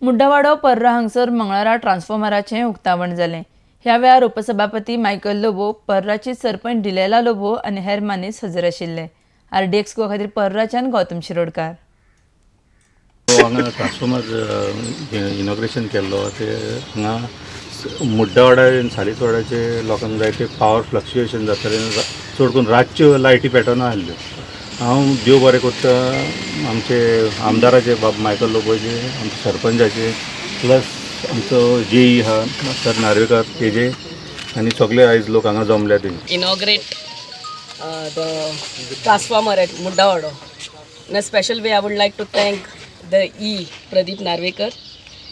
मुड्डावाडो पर्रा हांगसर मंगळारा ट्रान्सफॉर्मराचें उक्तावण जालें. ह्या वेळार उपसभापती मायकल लोबो, पर्राची सरपंच डिलेला लोबो आनी हेर मानेस्त हजर आशिल्ले. आरडीएक्स गोवा खातीर पर्राच्यान गौतम शिरोडकार. हांगा ट्रान्सफॉर्मर इनॉग्रेशन केल्लो ते हांगा मुड्डावाडा आनी सालीसवाडाचे लोकांक जायते पावर फ्लक्च्युएशन जातालें, चड करून रातच्यो लायटी पेटना आहल्यो. हांव देव बरें करता आमचे आमदाराचे बाब मायकल लोबोचे, आमचे सरपंचाचे, प्लस आमचो जेई आहा सर नार्वेकर तेजे आनी सगळे आयज लोक हांगा जमल्या ते Inaugurate the transformer at Muddawado. In a special way, I would like to thank the EE Pradeep Narvekar,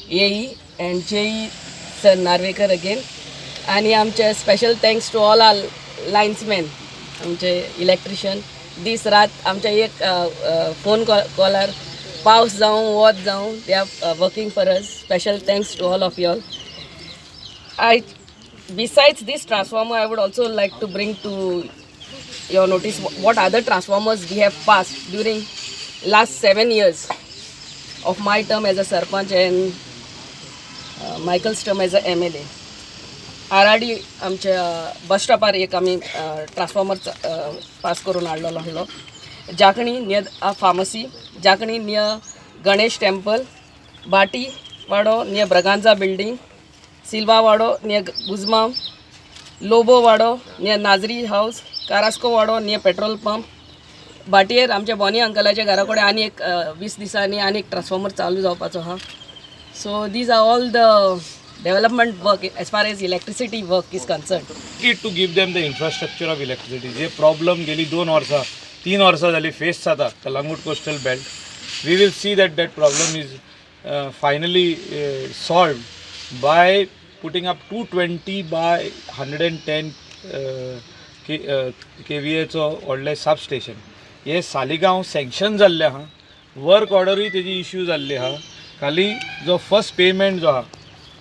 AE and JE Sir Narvekar again. आणि आमचे special thanks to all our linesmen, आमचे इलेक्ट्रिशियन, दीस रात आमच्या एक phone collar, पावस जावं वत जावं, they are working for us. Special thanks to all of y'all. I besides this transformer, I would also like to bring to your notice what other transformers we have passed during last 7 years of my term as a sarpanch and Michael's term as a MLA. RRD आमच्या बस स्टॉपार एक आमी transformer pass करून हाडलेलो आहलो. जाकणी near pharmacy, Jakani near Ganesh temple, Bhati Wado near Braganza building, Silva Wado near Guzmao, Lobo Wado near Nazri house, Carrasco Wado near petrol pump, भाटयेर आमच्या Bonnie अंकलाच्या घरा कडेन आनी एक 20 दिसांनी आनी एक ट्रान्सफॉर्मर चालू जावपाचो आहा. So these are all the development work as far as electricity work is concerned. To give them the infrastructure of electricity, J problem गेली 2 वर्सां, 3 वर्सां जाली फेस जाता Calangute coastal belt, we will see that that problem is finally solved by putting up 220 by 110 केवीएचो व्हडलें sub station. हे Saligao sanction जाल्लें आहा, work ऑर्डरूय तेजी इश्यू जाल्ली आहा. खाली जो फर्स्ट पेमेंट जो आहा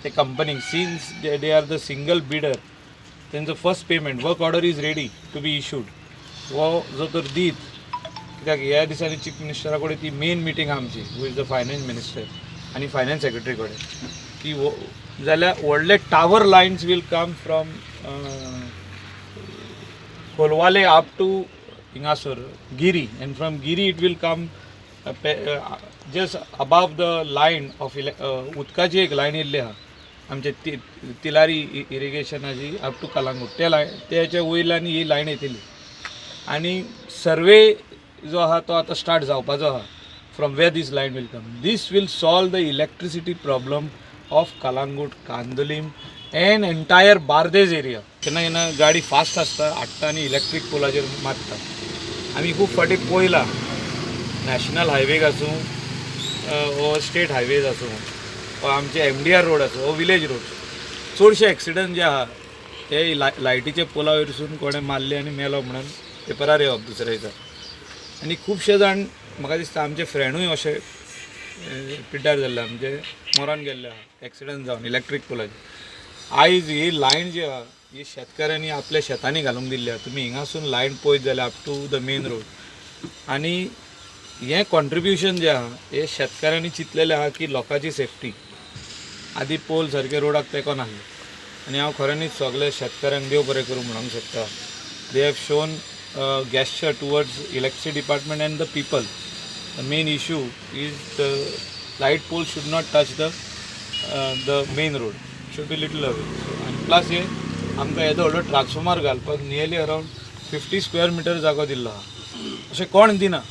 ते कंपनीक, since they are the single bidder, तेंचो first payment, work order is ready to be issued, हो जो तर दीत कित्याक ह्या दिसांनी चीफ मिनिस्टरा कडेन ती मेन मिटींग आहा आमची, who is the finance minister आनी फायनान्स सेक्रेटरी कडेन, की जाल्यार व्हडले tower lines will come from Colvale up to हिंगासर Giri, and from Giri it will come just above the line of उदकाची एक लायन येयल्ली आहा आमचे तिलारी इरिगेशनाची अप टू कलांगूट. ते लायन तेच्या वयल्यान ही लायन येतली आनी सर्वे जो आहा तो आतां स्टार्ट जावपाचो आहा from where this line will come. This will solve the electricity problem of Calangute, Candolim and entire Bardez area. केन्ना केन्ना गाडी फास्ट आसता, हाडटा आनी इलेक्ट्रीक पोलाचेर मारता. आमी खूब फावटी पळयलां, नॅशनल हायवेक आसूं वो स्टेट हायवेज आसूं वा आमचे एमडीआर रोड आसूं वो विलेज रोड, चडशे एक्सिडंट जे आहा ते लायटीच्या पोला वयरसून कोणें मारले आनी मेलो म्हणून पेपरार येवप दुसऱ्या दिसा. आनी खुबशे जाण, म्हाका दिसता आमचे फ्रेंडूय अशे पिड्ड्यार जाल्ले, आमचे मरोन गेल्ले आहा एक्सिडंट जावन इलेक्ट्रीक पोलाचेर. आयज ही लायन जी आहा ही शेतकाऱ्यांनी आपल्या शेतांनी घालूंक दिल्ली आहा. तुमी हिंगासून लायन पळयत जाल्यार up to the main road, आनी हें कॉन्ट्रिब्युशन जें आहा हें शेतकाऱ्यांनी चिंतलेलें आहा की लोकांची सेफ्टी. आदी पोल सारके रोडाक तेंकोन आहले आनी हांव खऱ्यांनीच सगळे शेतकाऱ्यांक देव बरें करूं म्हणूंक शकता. They have shown gesture towards electricity department and the people. The main issue is the light pole should not touch the main road, should be little away. आनी प्लस हे आमकां येदो व्हडलो ट्रान्सफॉर्मर घालपाक nearly around 50 square meter जागो दिल्लो आहा, अशें कोण दिना.